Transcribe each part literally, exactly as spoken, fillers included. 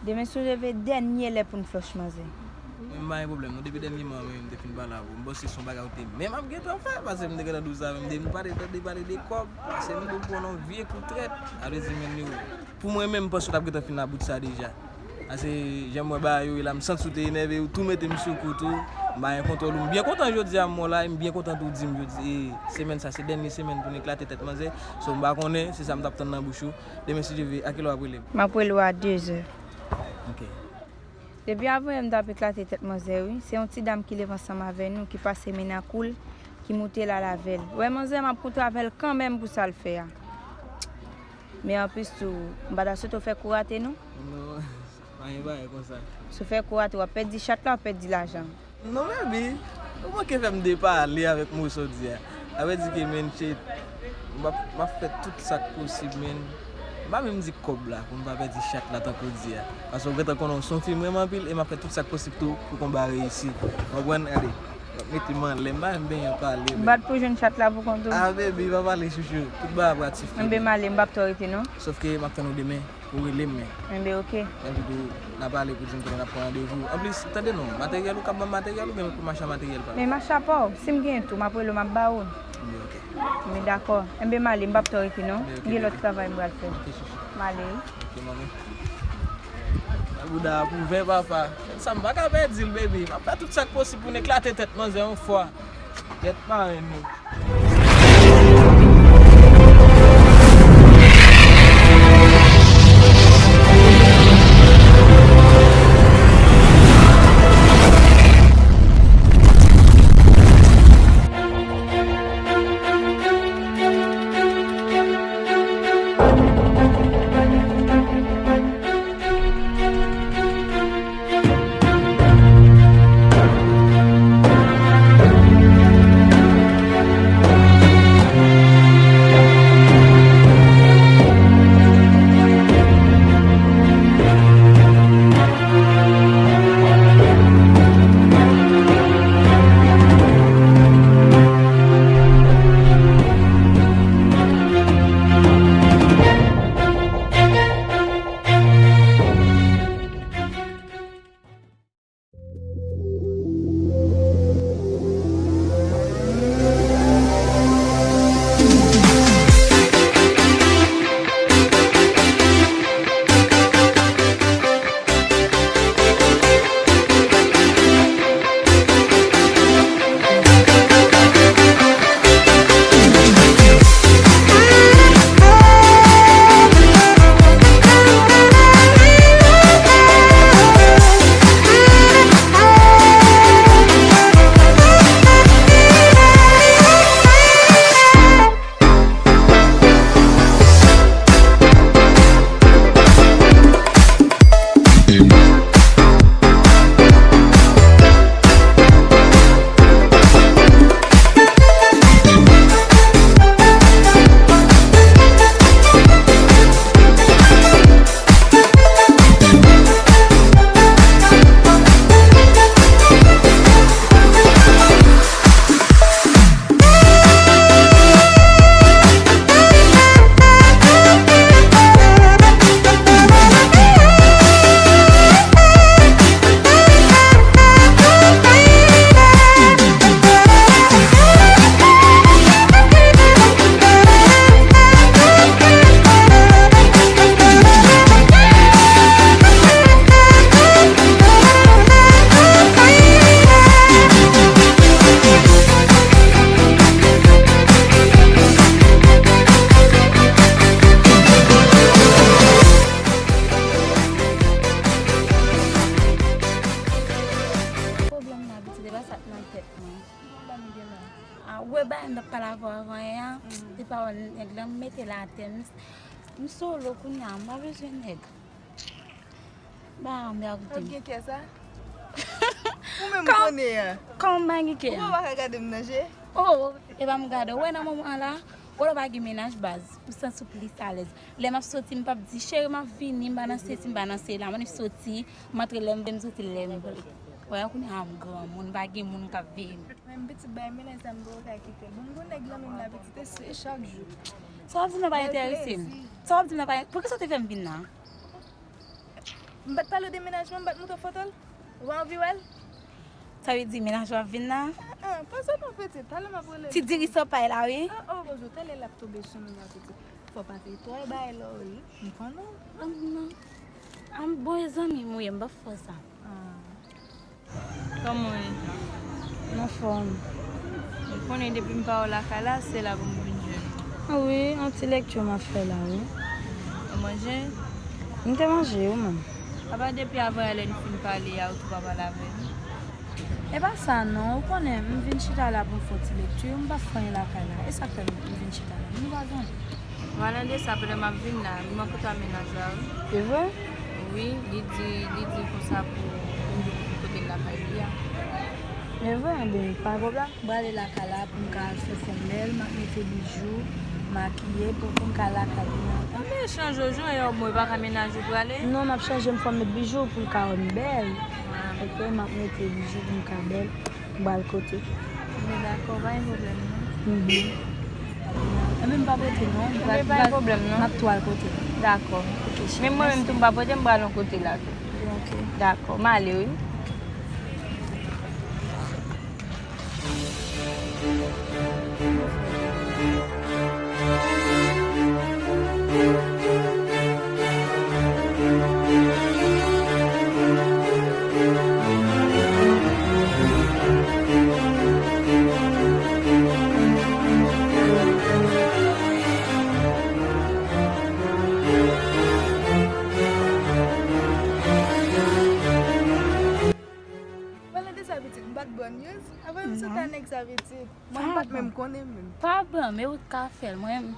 Demen si Dye vle dènye lè pou n flòch manzè. Mwen m pa gen pwoblèm non, depi dènyèman mwen menm te fin pale avè w, m panse se yon bagay ou te menm ap gentan fè, paske m te gentan di w sa menm, depi nou pa te tande pale de kòb, paske m te pran yon vye kou trèt, sa vle di menm yo. Pou mwen menm, m panse w t ap gentan fin about sa deja. Paske jan m wè bagay yo ye la, m santi w te enève, ou tou mete m sou kou tou, m pa gen kontwòl ou. M byen kontan jodi a m wè w la, e m byen kontan tou w di m jodi, e, semèn sa se dènye semèn pou n eklate tèt manzè, so m pa konnen, se sa m t ap tann nan bouch ou. Demen si Dye vle, a kilè w ap rele m? M ap rele w a dezè. Ok. Depi avan yè m t ap eklate tèt manzè wi. Se yon ti dam ki leve ansanm avè nou, ki pase men nan kou l, ki moute l al avè l. Wè manzè, m ap kontre avè l kanmenm pou sa l fè a. Men anplis tou, m pa ta swete w fè kou rate non. Non, pa gen bagay konsa. Si w fè kou rate, w ap pèdi chat la, w ap pèdi lajan. Non, baby, ou manke fè m depale avèk mo sa w di a. Sa vle di ke, men, shit, m ap, m ap fè tout sa k posib, men. M pa menm di kòb la, pou m pa pèdi chat la tankou w di a. Paske w gentan konnen w se yon fi m renmen anpil, e m ap fè tout sa k posib tou pou konba a reyisi. Ou konprann? Gade, w ap mete m anlè, m pa menm benyen pale, men. Bat pou jwenn chat la pou kont ou. Ah, baby, pa pale chouchou. Tout bagay ap ret sou fim. Enben, m ale, m p ap twò rete, non. Sòf ke m ap tann ou demen. Ou rele m, men. Enben, oke. Epi tou, n a pale pou di m kote n ap pran randevou. Anplis, tande non, materyèl ou k ap ban m materyèl oubyen pou m mache a materyèl pa m? Men mache a pa w. Si m gen tou, m ap rele w, m ap ba ou l. Enben, oke. Men dakò. Enben, m ale, m p ap twò rete non. Enben, oke, baby. M gen lòt travay m pral fè. Oke, chouchou. M ale wi. Oke, manmi. Bouda a pou ven, papa. Sa m pa ka pèdi l, baby. M ap fè tout sa k posib pou n eklate tèt manzè yon fwa. Kèt, parenn nou. Pwoblèm nan pitit, e pa sa k nan tèt mwen. Ki pwoblèm ou gen la? Ah, ou wè bagay m t ap pale avè w avan yè a? Mm. Se pawòl nèg la, m mete l atè. M, m solo kounye a, m pa bezwen nèg. Ba, m pa koute m. Ou gen kè sa? Ou menm konnen an. Kòman m pa gen kè an? Ou pa ka gade m nan je? Oh, e pa m gade w. Wè nan moman an la, wè lè w pa gen mennaj baz, ou santi w plis alèz. Lè m ap soti, m p ap di, cheri, m ap vini, m pa nan sesi, m pa nan sela. Mwen soti, m antre lè m vle, m soti lè m vle. Wè, kounye a m granmoun, m pa gen moun k ap veye m. Mwen, m pitit bay mennaj sa, m poko ka kite l. Bon, m gon nèg nan men m la, pitit, e se chak jou. Sa w ap di m nan pa enterese m. Sa w ap di m nan pa, poukisa w te fè m vin la? M pa t pale w de mennaj mwen, m pa t montre w foto l? Ou pa anvi wè l? Sa vle di mennaj w ap vin la? Ah, ah, pa sèlman pitit, talè m ap rele l. Ti diri sopay la, wi. Ah, oh, bonjou, talè l ap tonbe sou nou la, pitit. Fò pa fè twò bay lò, wi. M konnen w. Ah, non. Ah, bon, e zanmi m, wi, m pa fè sa. Ah. Kòman w ye? M anfòm. Ou konnen depi m pa wè w lakay la, se la pou m vin jwenn ou. Ah wi, yon ti lekti m ap fè la, wi. Ou manje? M te manje, ou menm? Apa depi avan yè lè n fin pale a, ou tou pa pale avè m? E pa sa non, ou konnen, m vin chita la pou m fè yon ti lekti, m pa fè anyen lakay la. E sa k fè m vin chita la. Nou pa gen anyen. Pale de sa, pandan m ap vin la, m rankontre ak mennaj la, wi. E vre? Wi, li di, li di konsa pou, pou m vin kote l lakay li a. E vre? Ebyen, pa gen pwoblèm. M prale lakay la pou m ka fè kòm bèl, m ap mete bijou, makiye pou, pou m ka lakay li antan. Ebyen, chanje w jan, e mwen pa ka mennaj ou prale? Non, m ap chanje m fò m met bijou pou l ka wè m bèl. Ah. Ok, m ap mete bijou pou m ka bèl. M pral kote. Men dakò, pa gen pwoblèm non. Mhm. Ebyen, m p ap rete non. M pral, m pral, m ap tou al kote. Dakò. Ok, cheri, mèsi. Men mwen menm tou, m p ap rete, m pral yon kote la tou. Ok. Dakò, m ale wi. Pale de sa, pitit, m pa t bon news. Avan m sot a nèg sa, pitit. Mwen, m pa t menm konnen menm. Pa bon, men ou t ka fè l, mwen.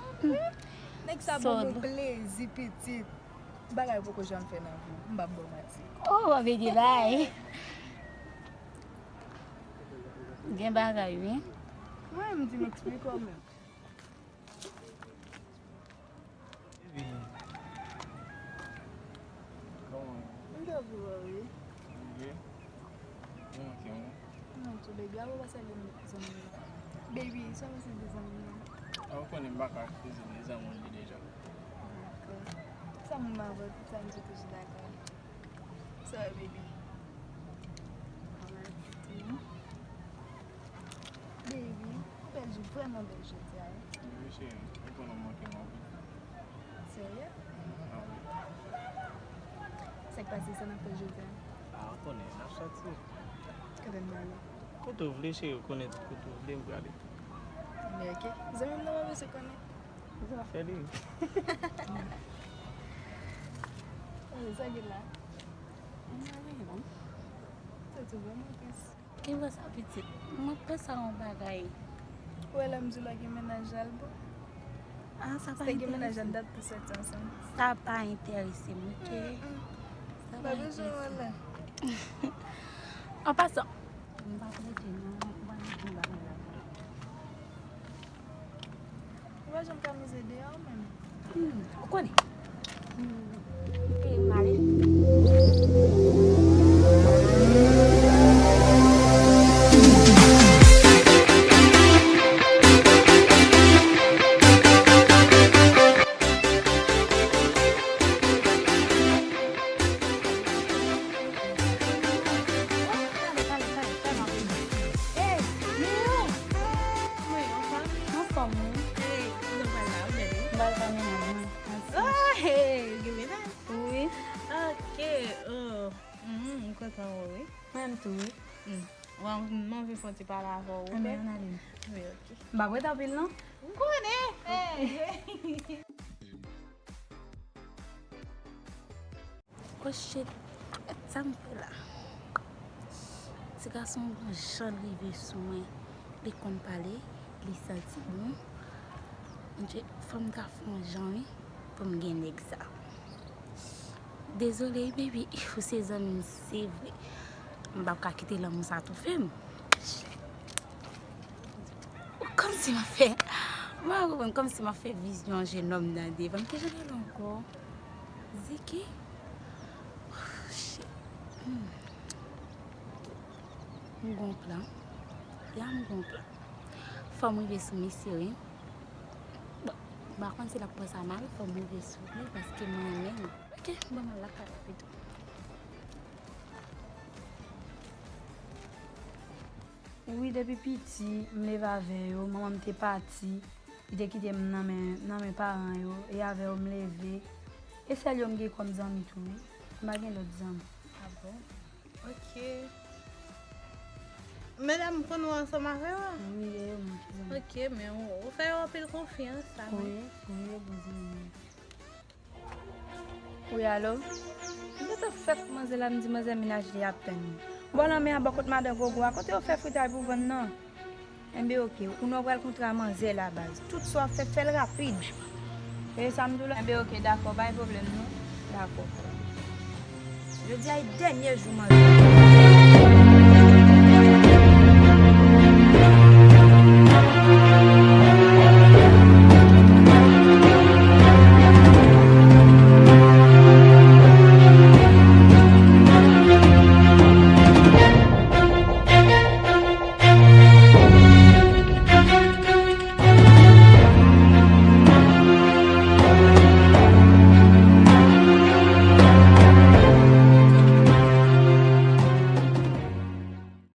Nèg sa ban m yon plezi, pitit. Bagay ou poko janm fè nan vi w. M p ap ba w manti. Oh, w ap veye bay. Gen bagay, wi. Mwen, m di m eksplike w menm. Baby. Kòman? M ta vle wè w, wi. Ou vle? Ou manke mwen? Non, tou baby, a ou pa salye m zanmi m nan. Baby, sa w panse de zanmi m nan? A ou konnen m pa ka refize de zanmi w li deja. Dakò. Sa moun m avè w, tout sa m di toujou dakò. Sa w, baby? Alright, tou. Baby, ou bèl jou, vrèman bèl jodi a, wi. Wi, cheri, ou konnen w manke m anpil. Serye? Ah wi. Sa k pase, sa n ap fè jodi a? Ah, ou konnen, n ap sòti. Kote n prale? Kote w vle, cheri, ou konnen kote w vle m prale. Men ok. Zanmi m nan pa bezwen konnen. Zafè li. Sa gen la? Anyen, non. Sa tou vrèman tris. Ki vre sa, pitit? Mwen panse a yon bagay. Ou wè lè m di w la gen mennaj la, l bon? Ah, sa pa enterese m. Si te gen mennaj la, n t ap tou sòti ansanm. Sa pa enterese m, ok? Mm, mm. Sa pa enterese m. M pa bezwen wè l la. An pasan, m pa prete non, m pa prete bagay la. Ou pa janm ka mize deyò menm. Hmm, ou konnen. Hmm. Ok, m ale. Hey, Miou! Wi, anfòm? Anfòm, wi. Hey, nou pral la, ou bèl, wi. M pral pa mennaj mwen. Anfòm. Oh, hey, gen mennaj? Wi. Ok, oh. Mhm, m kontan wè w, wi. Mwen menm tou, wi. Mm. Bon, m anvi fè yon ti pale avè w, ok? Ann ale. Wi, ok. M pa prete anpil, non. M konnen! Hey! Oh shit, sa m fè la? Ti gason gon jan rive sou mwen, li konn pale, li santi bon. Monchè, fò m ta fè yon jan, wi, pou m gen nèg sa. Dezole, baby, ou se zanmi m, se vre. M p ap ka kite lanmou sa toufe m. Kòmsi m ap fè, m pa konprann, kòmsi m ap fè vizyon jennonm nan devan m. Kijan l rele ankò? Ziki? Shit. Hmm. M gon plan. Ya, m gon plan. Fò m rive sou misye, wi. Bon, m pa konn si l ap pran sa mal, fò m rive sou li, paske m renmen l. Ok, bon, m al lakay la pito. Wi, depi piti, m leve avè yo. Manman m te pati, li te kite m nan men, nan men paran yo, e avè yo m leve. E sèl yo m gen kòm zanmi tou, wi. M pa gen lòt zanmi. Ah bon? Ok. Medam, konn ou ansanm avè yo? Wi, e yo menm ki zanmi. Ok, men ou, ou fè yo anpil konfyans, sa, Wi, men. Wi, e bon zanmi. Wi, alo? M gentan fèk manzè la, m di manzè menaj li ap tann li. Bò lanmè a, bò kot madan Gogo a, kote yo fè fritay pou vann nan? Enben, oke, ou nan pral kontre a manzè la, baz. Tout sa w ap fè, fè l rapid. E sa m di w la? Enben, oke, dakò, pa gen pwoblèm, non. Dakò. Jodi a e dènye jou manzè.